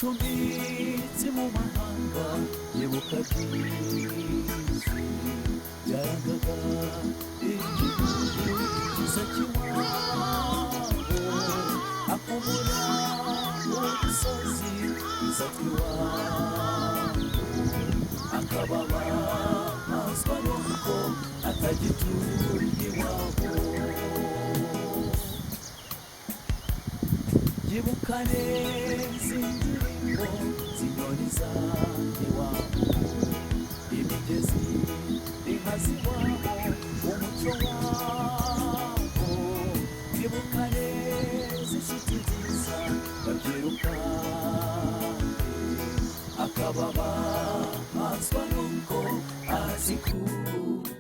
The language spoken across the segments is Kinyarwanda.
Acumbitse mu mahanga, yibuka byinshi byarangaga igihugu cyiza cy'iwabo, akumbura udusozi twiza tw'iwabo, akababazwa n'uko atagituye iwabo. Yibuka neza indirimbo z'inyoni za iwabo, imigezi, inka z'iwabo, umuco wabo. Yibuka neza inshuti nziza babyirukanye, akababazwa n'uko azikumbuye.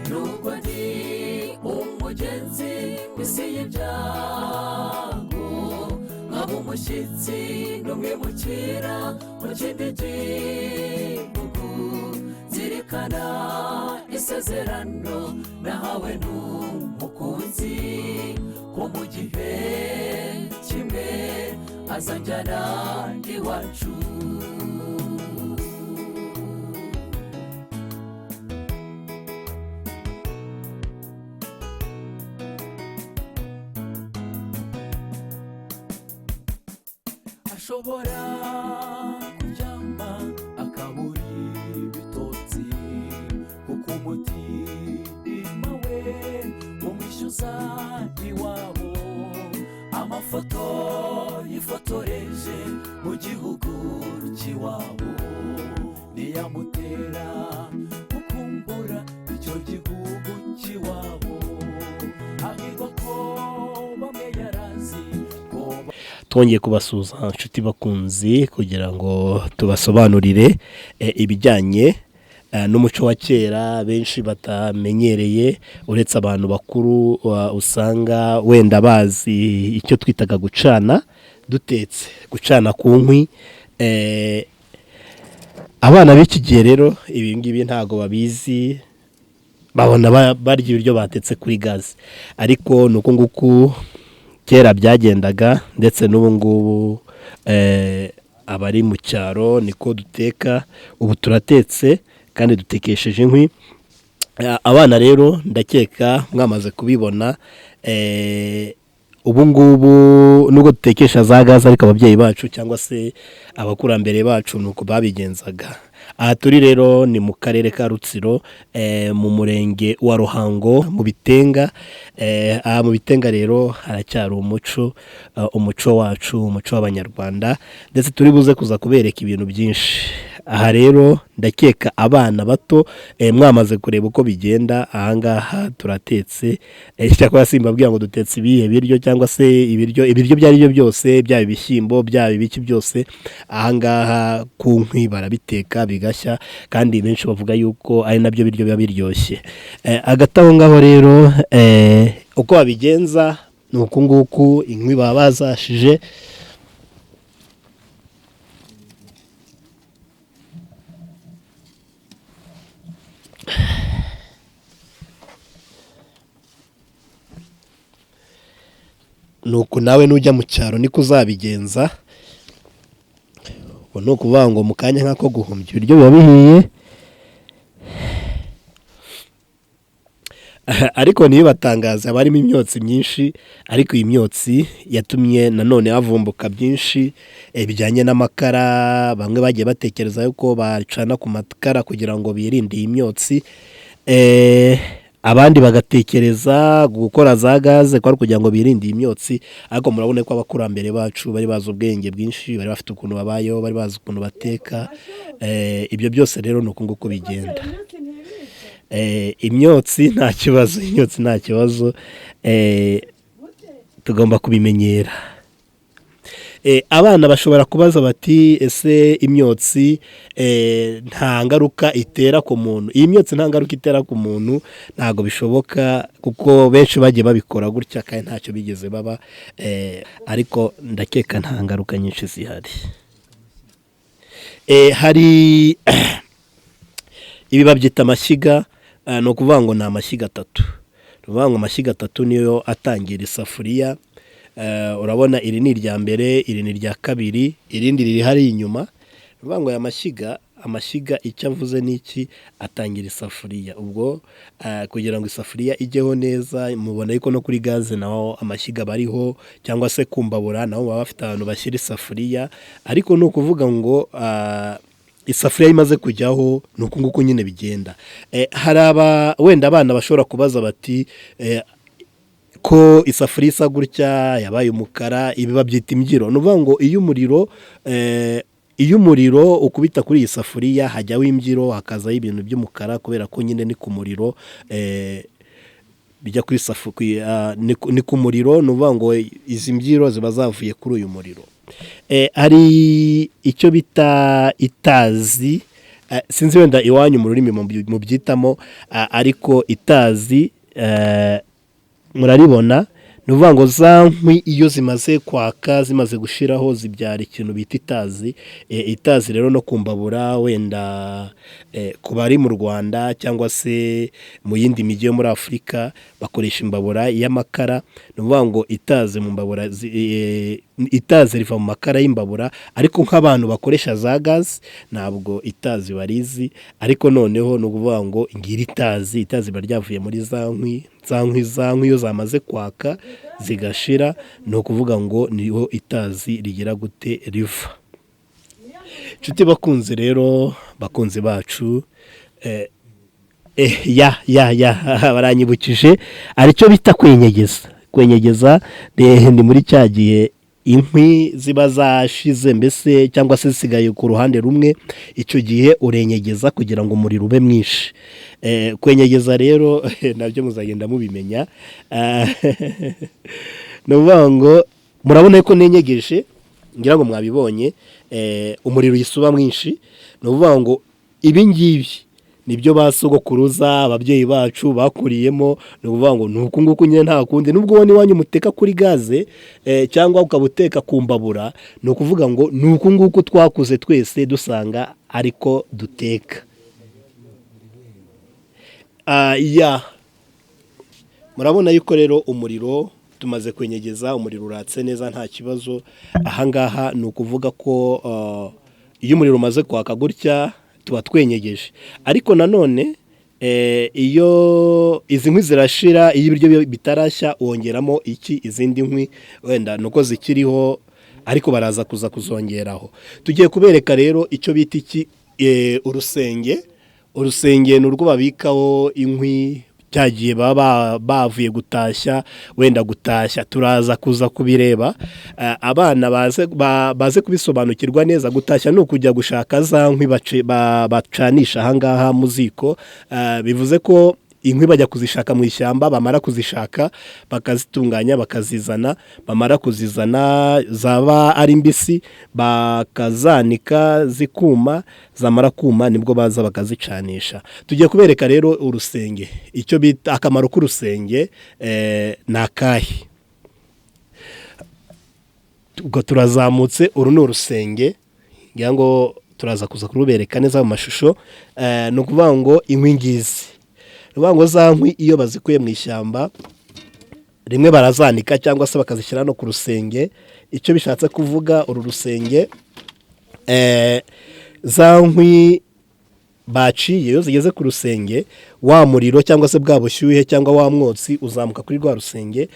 Nubwo ndi umugenzi w'isi y'ibyago, nkaba umushyitsi n'umwimukira mu kindi gihugu, zirikana isezerano nahawe n'umukunzi ko mu gihe kimwe azanjyana iwacu. Ashobora kuryama akabura ibitotsi, kuko umutima we umwishyuza iwabo. Amafoto yifotoreje mu gihugu cy'iwabo niyamutera gukumbura icyo gihugu cy'iwabo. Ahirwa ko bamwe yarazi ko Twongeye kubasuhuza, inshuti bakunzi, kugira ngo tubasobanurire ibijyanye n'umuco wa kera benshi batamenyereye, uretse abantu bakuru usanga wenda bazi icyo twitaga gucana dutetse, gucana ku nkwi. Abana b'iki gihe rero ibi ngibi ntabwo babizi, babona barya ibiryo batetse kuri gaze, ariko ni uku nguku kera byagendaga, ndetse n'ubu ngubu abari mu cyaro niko duteka. Ubu turatetse kandi dutekesheje inkwi. Abana rero ndakeka mwamaze kubibona. Ubu ngubu nubwo dutekesha za gaze, ariko ababyeyi bacu cyangwa se abakurambere bacu ni uko babigenzaga. Aha turi rero ni mu karere ka Rutsiro, mu murenge wa Ruhango, mu Bitenga. Aha mu Bitenga rero haracyari umuco, umuco wacu, umuco w'Abanyarwanda, ndetse turi buze kuza kubereka ibintu byinshi. Aha rero ndakeka abana bato mwamaze kureba uko bigenda. Aha ngaha turatetse, cyakora simbabwira ngo dutetse ibihe biryo cyangwa se ibiryo ibyo ari byo byose, byaba ibishyimbo, byaba ibiki byose, aha ngaha ku nkwi barabiteka bigashya, kandi benshi bavuga yuko ari nabyo biryo biba biryoshye. Hagati aho ngaho rero, uko babigenza ni uku nguku: inkwi baba bazashije. Nuko nawe nujya mu cyaro niko uzabigenza. Ubwo ni ukuvuga ngo mu kanya nk'ako guhumbya ibiryo biba bihiye, ariko ntibibatangaze, haba harimo imyotsi myinshi, ariko iyi myotsi yatumye nanone havumbuka byinshi bijyanye n'amakara. Bamwe bagiye batekereza yuko bacana ku makara kugira ngo birinde iyi myotsi, abandi bagatekereza gukora za gaze kwari kugira ngo birinde iyi myotsi. Ariko murabona ko abakurambere bacu bari bazi ubwenge bwinshi, bari bafite ukuntu babayeho, bari bazi ukuntu bateka. Ibyo byose rero ni uku nguku bigenda. Imyotsi nta kibazo, imyotsi nta kibazo, tugomba kubimenyera. Abana bashobora kubaza bati: "Ese imyotsi nta ngaruka itera ku muntu?" Iyi myotsi nta ngaruka itera ku muntu, ntabwo bishoboka, kuko benshi bagiye babikora gutya kandi ntacyo bigeze baba, ariko ndakeka nta ngaruka nyinshi zihari. Hari ibi babyita amashyiga, ni ukuvuga ngo ni amashyiga atatu. Ni ukuvuga ngo amashyiga atatu niyo atangira isafuriya. Urabona iri ni irya mbere, iri ni irya kabiri, irindi riri hariya inyuma. Ni ukuvuga ngo aya mashyiga, amashyiga icyo avuze ni iki? Atangira isafuriya. Ubwo kugira ngo isafuriya ijyeho neza, mubona yuko no kuri gaze naho amashyiga aba ariho, cyangwa se ku mbabura naho baba bafite ahantu bashyira isafuriya, ariko ni ukuvuga ngo isafuriya imaze kujyaho ni uku nguku nyine bigenda. Hari aba wenda abana bashobora kubaza bati ko isafuriya isa gutya yabaye umukara, ibi babyita imbyiro. Ni ukuvuga ngo iyo umuriro ukubita kuri iyi safuriya hajyaho imbyiro, hakazaho ibintu by'umukara, kubera ko nyine ni ku muriro bijya kuri safu ni ku muriro. Ni ukuvuga ngo izi mbyiro ziba zavuye kuri uyu muriro. Hari icyo bita itazi, sinzi wenda iwanyu mu rurimi mubyitamo, ariko itazi muraribona. Ni ukuvuga ngo za nkwi iyo zimaze kwaka, zimaze gushiraho, zibyara ikintu bita itazi. Itazi rero no ku mbabura, wenda ku bari mu Rwanda cyangwa se mu yindi mijyi yo muri Afurika bakoresha imbabura y'amakara. Ni ukuvuga ngo itazi mu mbabura, itazi riva mu makara y'imbabura, ariko nk'abantu bakoresha za gazi ntabwo itazi barizi. Ariko noneho ni ukuvuga ngo ngira itazi, itazi riba ryavuye muri za nkwi, za nkwi iyo zamaze kwaka zigashira, ni ukuvuga ngo niho itazi rigira gute? Riva. Inshuti bakunzi rero, bakunzi bacu, ya baranyibukije, aricyo bita kwenyegeza. Kwenyegeza ni muri cya gihe inkwi ziba zashize mbese, cyangwa se zisigaye ku ruhande rumwe, icyo gihe urenyegeza kugira ngo umuriro ube mwinshi. Kwenyegeza rero nabyo muzagenda mubimenya. Ni ukuvuga ngo murabona ko nenyegeje, ngira ngo mwabibonye, umuriro uhise uba mwinshi. Ni ukuvuga ngo ibi ngibi nibyo ba sogokuruza, ababyeyi bacu bakuriyemo. Ni ukuvuga ngo ni uku nguku nyine, nta kundi. Nubwo ubona iwanyu muteka kuri gaze cyangwa ukaba uteka ku mbabura, ni ukuvuga ngo ni uku nguku twakuze twese dusanga ariko duteka. Ya, murabona yuko rero umuriro tumaze kwenyegeza, umuriro uratse neza, nta kibazo. Ahangaha ni ukuvuga ko iyo umuriro umaze kwaka gutya tuba twenyegeje. Ariko nanone iyo izi nkwi zirashira, iyo ibiryo bitarashya wongeramo iki? Izindi nkwi. Wenda nuko zikiriho, ariko baraza kuza kuzongeraho. Tugiye kubereka rero icyo bita iki? Urusenge. Urusenge ni urwo babikaho inkwi cyagiye baba bavuye gutashya. Wenda gutashya turaza kuza kubireba, abana baze kubisobanukirwa neza. Gutashya ni ukujya gushaka za nkwi bacanisha ahangaha mu ziko. Bivuze ko inkwi bajya kuzishaka mu ishyamba, bamara kuzishaka bakazitunganya, bakazizana, bamara kuzizana zaba ari mbisi bakazanika zikuma, zamara kuma nibwo baza bakazicanisha. Tugiye kubereka rero urusenge, icyo bita akamaro k'urusenge ni akahe. Ubwo turazamutse, uru ni urusenge, ngira ngo turaza kuza kurubereka neza mu mashusho. Ni ukuvuga ngo inkwi ngizi, ni ukuvuga ngo za nkwi iyo bazikuye mu ishyamba rimwe barazanika cyangwa se bakazishyira no ku rusenge. Icyo bishatse kuvuga, uru rusenge, za nkwi baciye iyo zigeze ku rusenge, wa muriro cyangwa se bwa bushyuhe cyangwa wa mwotsi uzamuka kuri rwa rusenge,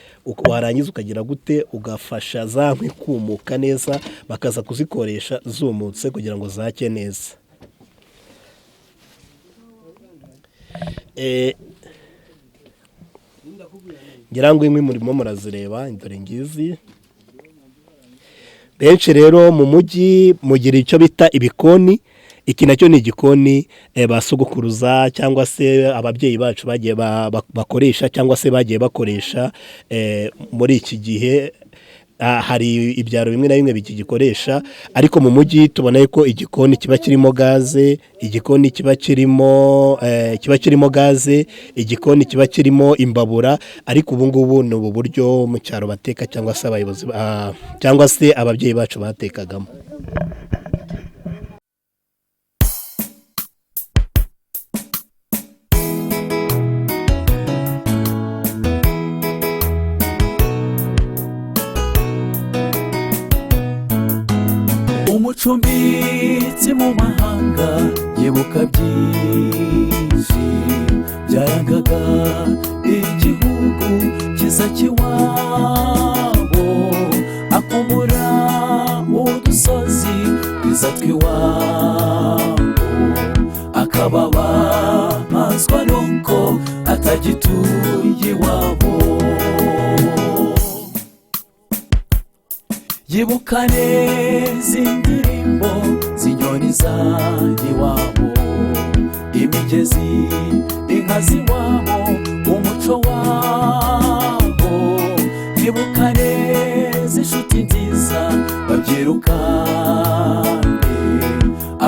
warangiza ukagira gute? Ugafasha za nkwi kumuka neza, bakaza kuzikoresha zumutse kugira ngo zake neza. Ngira ngo inkwi murimo murazireba, dore ngizi. Benshi rero mu mujyi mugira icyo bita ibikoni. Iki nacyo ni igikoni ba sogokuruza cyangwa se ababyeyi bacu bagiye bakoresha cyangwa se bagiye bakoresha. Muri iki gihe hari ibyaro bimwe na bimwe bikigikoresha, ariko mu mujyi tubona ko igikoni kiba kirimo gaze, igikoni kiba kirimo gaze, igikoni kiba kirimo imbabura. Ariko ubu ngubu ni ubu buryo mu cyaro bateka, cyangwa se abayobozi cyangwa se ababyeyi bacu batekagamo. Umucumbitsi mu mahanga yibuka byinshi byarangaga igihugu cyiza cy'iwabo, akumbura udusozi twiza tw'iwabo, akababazwa nuko atagituye iwabo. Yibuka neza indirimbo z'inyoni za iwabo, imigezi, inka z'iwabo, umuco wabo. Yibuka neza inshuti nziza babyirukane,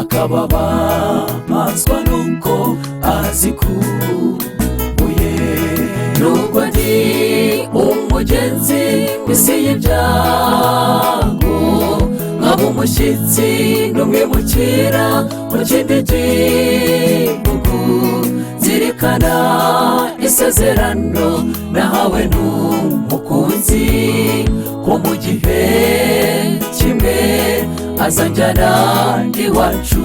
akababazwa nuko azikumbuye. Nubwo ndi umugenzi w'isi y'ibyago, nkaba umushyitsi n'umwimukira mu kindi gihugu, zirikana isezerano nahawe n'umukunzi, ko mu gihe kimwe azanjyana iwacu.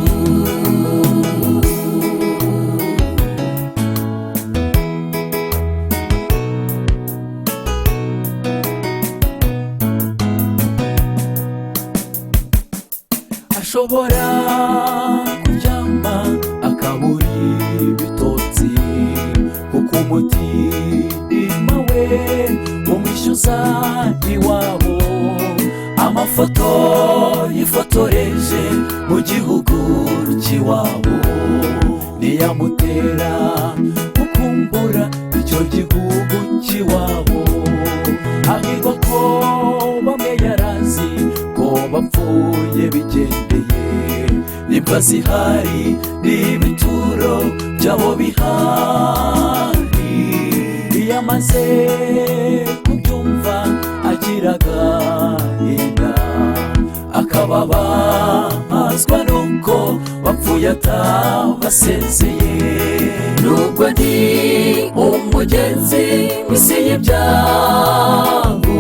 Ashobora kuryama akabura ibitotsi, kuko umutima we umwishyuza iwabo. Amafoto yifotoreje mu gihugu cy'iwabo niyamutera gukumbura icyo gihugu cy'iwabo. Ahirwa ko bamwe yarazi ko bapfuye bigendeye, nibwo zihari n'ibituro byabo bihari. Iyo amaze kubyumva agira agahinda, akababazwa nuko bapfuye atabasezeye. Nubwo ndi umugenzi w'isi y'ibyago,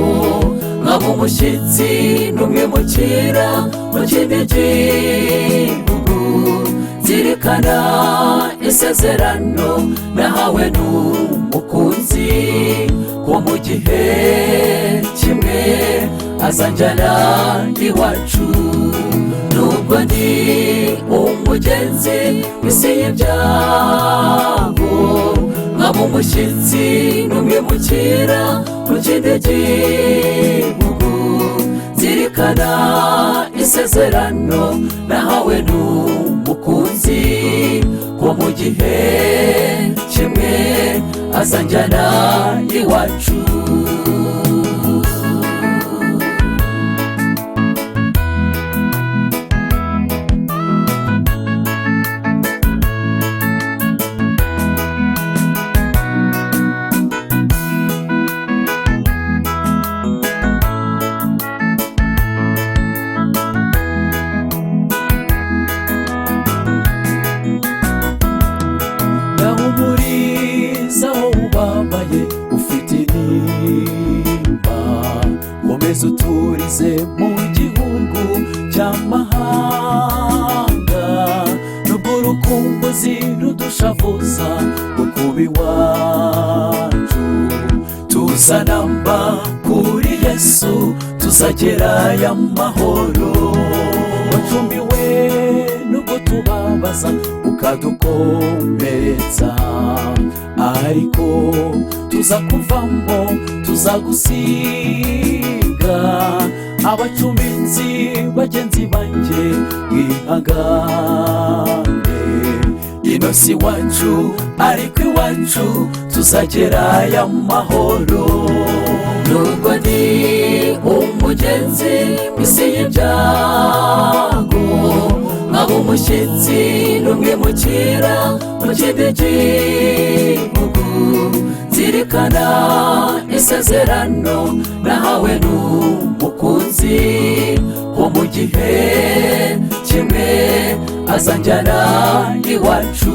nkaba umushyitsi n'umwimukira mu kindi gihugu, zirikana isezerano nahawe n'umukunzi, ko mu gihe kimwe azanjyana iwacu. Nubwo ndi umugenzi w'isi y'ibyago, nkaba umushyitsi n'umwimukira mu kindi gihugu, zirikana isezerano nahawe n'umukunzi, ko mu gihe kimwe azanjyana iwacu. Ndahumuriza wowe ubabaye ufite intimba, komeza uturize mu gihugu cy'amahanga. Nubwo urukumbuzi rudushavuza kukuba iwacu, tuzanamba kuri Yesu tuzagerayo amahoro. Wacumbiwe nubwo tubabaza ukadukomeretsa, ariko tuzakuvamo tuzagusiga. Abacumbitsi bagenzi banjye mwihangane, ino si iwacu ariko iwacu tuzagerayo amahoro. Nubwo ndi umugenzi w'isi y'ibyago, nkaba umushyitsi n'umwimukira mu kindi gihugu, zirikana isezerano nahawe n'umukunzi, ko mu gihe kimwe azanjyana iwacu.